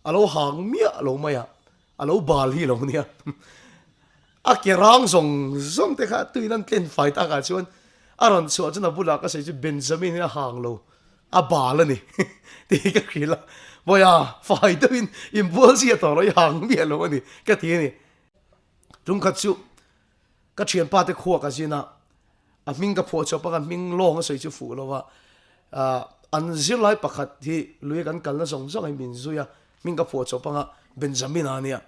A lo hang miah lo mai a, a lo bal hi lo nia. A ke rang zawng zawng te kha tuin an tlen fai takah chuan a rawn chhuah chuan a bulah ka sawi chu Benjamin hi a hang lo, a bal a ni tih ka hrilh a. Bawiha, fai deuhin inbual zia tawh rawh i hang miah lo a ni ka ti a ni. Tumkhat chu Ka thianpa te khua ka zin a, a hming ka phuah chawp a, ka hming lawng a sawi chu fuh lo a, an zirlai pakhat hi lui kan kalna zawng zawng hi min zui a, hming ka phuah chawp anga Benjamina a nia,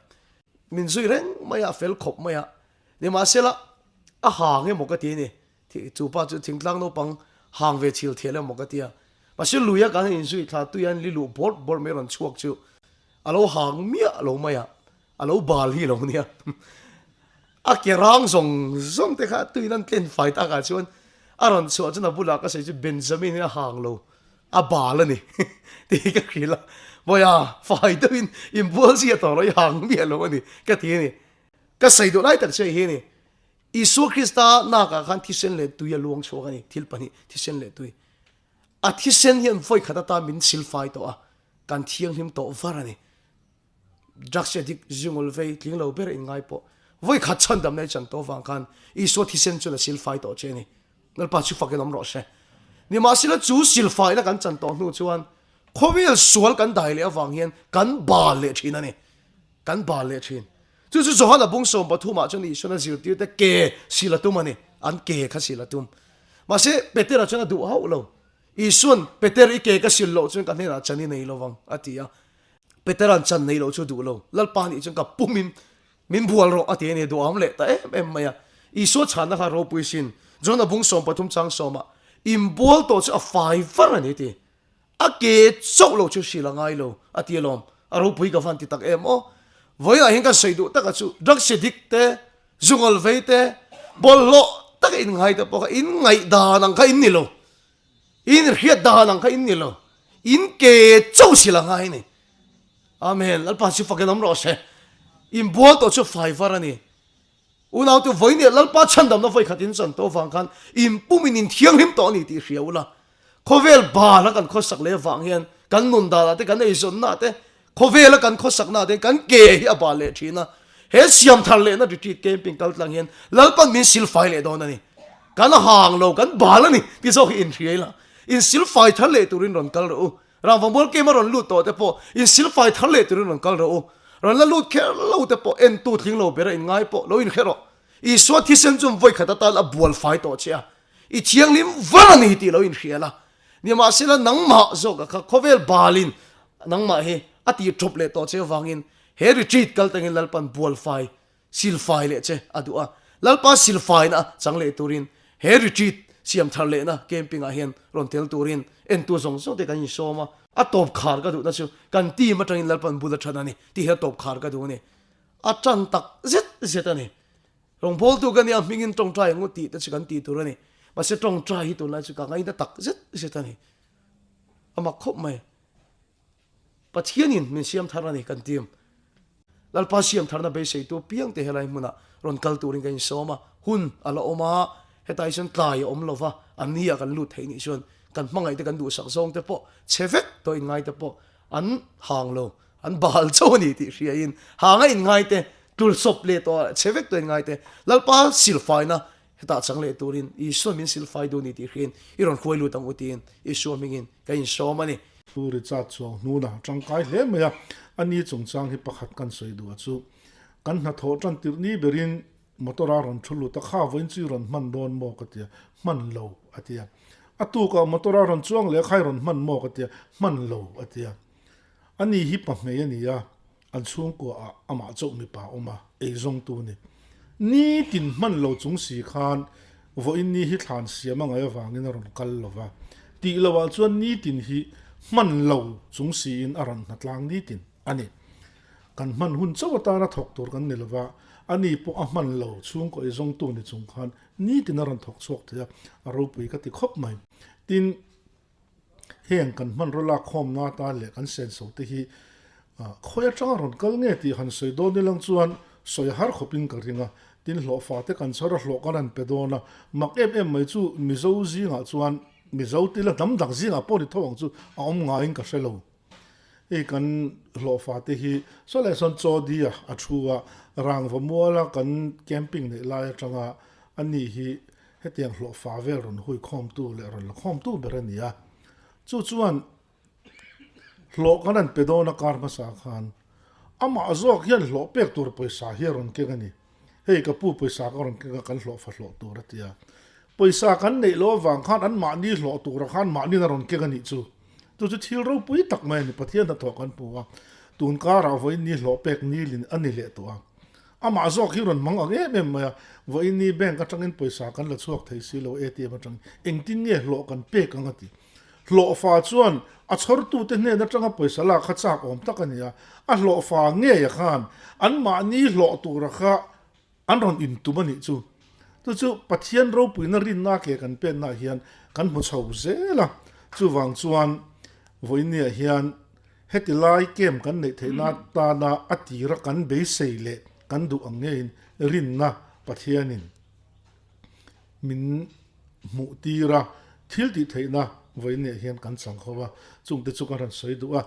min zui reng mai a, a fel khawp mai a, nimahsela a hang emaw ka ti a ni, chu pa chu thingtlang naupang hang ve chhil thial emaw ka ti a, mahse luia kan inzui thla tui a an li luh bawrh bawrh mai rawn chhuak chu a lo hang miah lo mai a, A lo bal hi lo nia. A ke rang zawng zawng te kha tuin an tlen fai takah chuan a rawn chhuah chuan a bulah ka sawi chu Benjamin hi a hang lo, a bal a ni tih ka hrilh a. Bawiha, fai deuhin inbual zia tawh rawh i hang miah lo a ni ka ti a ni. Ka sawi duh lai tak chu hei hi a ni. Isua Krista nakah khan thisen leh tui a luang chhuak a ni, thil pahnih, thisen leh tui. A thisen hian vawikhat atan min silfai tawh a, kan thianghlim tawh var a ni. Drugs addict zingul vei tling lo ber in ngai pawh vawi khat chhan damna i chan tawh vang khan Isua thisen chuan a silfai tawh che a ni. Lalpa chu fakin awm rawh se. Nimahsela chu silfaina kan chan tawh hnu chuan khawvel sual kan dai leh avang hian kan bal leh thin a ni. Kan bal leh thin. Chu chu Johana bung 13 ah chuan Isuan a zirtirte ke sil a tum a ni. An ke kha sil a tum. Mahse Petera chuan a duh hauh lo. Isuan, Peter i ke ka sil loh chuan ka hnenah chan i nei lovang a ti a. Petera'n chan nei loh chu duh lo, Lalpa nih chuan ka pumin min bual rawh a ti a ni, duham leh ta em em mai a. Isua chhanna kha ropui sin, John a bung 13 chang sawmah, Inbual tawh chu a fai var a ni ti. A ke chauh lo chu hrilh a ngai lo a ti alawm, a ropui ka van ti tak em aw. Vawiinah hian kan sawi duh taka chu drugs addict te, zungawl vei te, bawlhhlawh taka inngai te pawh kha inngaihdan ang kha in ni lo. In hriat dan ang kha in ni lo. In ke chauh sil a ngai a ni. Amen. Lalpa chu fakin awm rawh se. In bual tawh chu fai var a ni. Unaute vawi nia Lalpa chhandamna vawi khat in chan tawh vang khan in pumin in thianghlim tawh a ni tih hria ula. Khawvel bala kan khawsak leh vang hian kan nun danah te kan eizawnna te Khawvela kan khawsakna te kan ke hi a bal leh thin a, he siam thar lehna retreat camping kal tlang hian Lalpan min silfai leh dawn a ni. Kan hang lo, kan bal a ni ti zawk hi inhriai la. In silfai thar leh turin rawn kal rawh u. Rangvamual kem a rawn lut tawh te pawh in silfai thar leh turin rawn kal rawh u. Rawn la lut kher lo te pawh entu tling lo bera in ngai pawh lo inhre rawh. Isua thisen chu vawikhat atan a bual fai tawh che a, i thianghlim var a ni tih lo inhria la. Nimahsela nangmah zawk kha khawvel balin nangmah hi a tih tawp leh tawh che avangin he retreat kal tangin Lalpan bualfai, silfai leh che a duh a. Lalpa silfaina chang leh turin he retreat siam thar lehna camping ah hian rawn tel turin entu zawng zawng te kan insawm a. A tawp khar ka duhna chu kan team atangin Lalpan bul a than a ni tih hi a tawp khar ka duh a ni. A tan tak zet zet a ni. Rawngbawltu ka nia hmingin tawngtai ang u tih te chu kan tih tur a ni. Mahse tawngtai hi tunlai chu ka ngaina tak zet zet a ni. A mak khawp mai. Pathianin min siam thar a ni kan team. Lalpa siam tharna beiseitu piang te helai hmunah rawn kal turin ka insawm a, hun a la awm a, hetai chuan tlai a awm lo va, a ni ah kan lut theih nih chuan kan hmangaih te kan duhsak zawng te pawh chhe vek tawh inngai te pawh an hang lo. An bal chauh a ni tih hriain hanga inngai te, tul sawp leh tawh chhe vek tawh inngai te, Lalpa silfaina hetah chang leh turin Isua min silfai duh a ni tih hriain i rawn hruai lut ang u tiin Isua hmingin ka insawm a ni. Thu Richard chuang hnuna tangkai hle mai a, a ni chungchang hi pakhat kan sawi duh a chu kan hnathawh tan tirh ni berin motor a rawn thu lut a, kha vawiin chu i rawn hman dawn maw ka ti a, hman lo a ti a. A tukah motor a rawn chuang leh a, kha i rawn hman maw ka ti a, hman lo a ti a. A ni hi pahmei a ni a, an chhungkua ah amah chauh mipa a awm a, eizawngtu a ni. Nitin hman lo chung si khan vawiin ni hi thlan siam a ngaih avangin a rawn kal lo va, tih loh ah chuan nitin hi hman lo chung siin a rawn hnatlang nitin a ni. Kan hman hun chauh atana thawk tur kan ni lo va, a ni pawh a hman lo chhungkaw eizawngtu ni chung khan nitin a rawn thawk chhuak thei a, a ropui ka ti khawp mai. Tin. Heng kan hmanraw lak khawmna atan leh kan senso te hi khawi atanga rawn kal nge tih han sawi dawn ilang chuan sawi har khawpin ka ring a, tin hlawhfa te kan chhar a hlawh kan han pe dawn a, mak em em mai chu Mizo zingah chuan Mizo tila hnam dang zingah pawh ni tho ang chu a awm ngaiin ka hre lo. Hei kan hlawhfa te hi saw leh sawn chaw di a a thu a, rangva muala kan camping neih lai atanga a ni hi hetiang hlawhfa vel rawn hui khawmtu leh rawn la khawmtu ber a ni a. Chu chuan hlawh kan han pe dawn a kar hmasa khan amah zawk hian hlawh pek tur pawisa hi a rawn keng a ni. Hei ka pu pawisa ka rawn keng a kan hlawhfa hlawh tur a ti a. Pawisa kan neih loh avang khan an mahni hlawh tura khan mahnin a rawn keng a nih chu. Chu chu thil ropui tak mai a ni, Pathian hnathawh kan hmu a, tun karah vawiin ni hlawh pek nilin a ni leh tawh a. Amah zawk hi rawn mang ang em em mai a, vawiin ni bank atangin pawisa kan la chhuak thei si lo ATM atangin engtin nge hlawh kan pek ang a ti. Hlawhfa chuan a chhawrtute hnen atanga pawisa lak kha chak awm tak a ni a, a hlawhfa ngeia khan anmahni hlawh tura kha an rawn intum a nih chu. Chu chu Pathian ropuina rinna ke kan pennaah hian kan hmu chho zel a, chuvang chuan vawiinniah hian heti lai camp kan neih theihna atana a tira kan beisei leh kan duh ang ngeiin rinna Pathianin min hmuh tir a, thil tih theihna vawiinniah hian kan chang ho a, chungte chu ka rawn sawi duh a.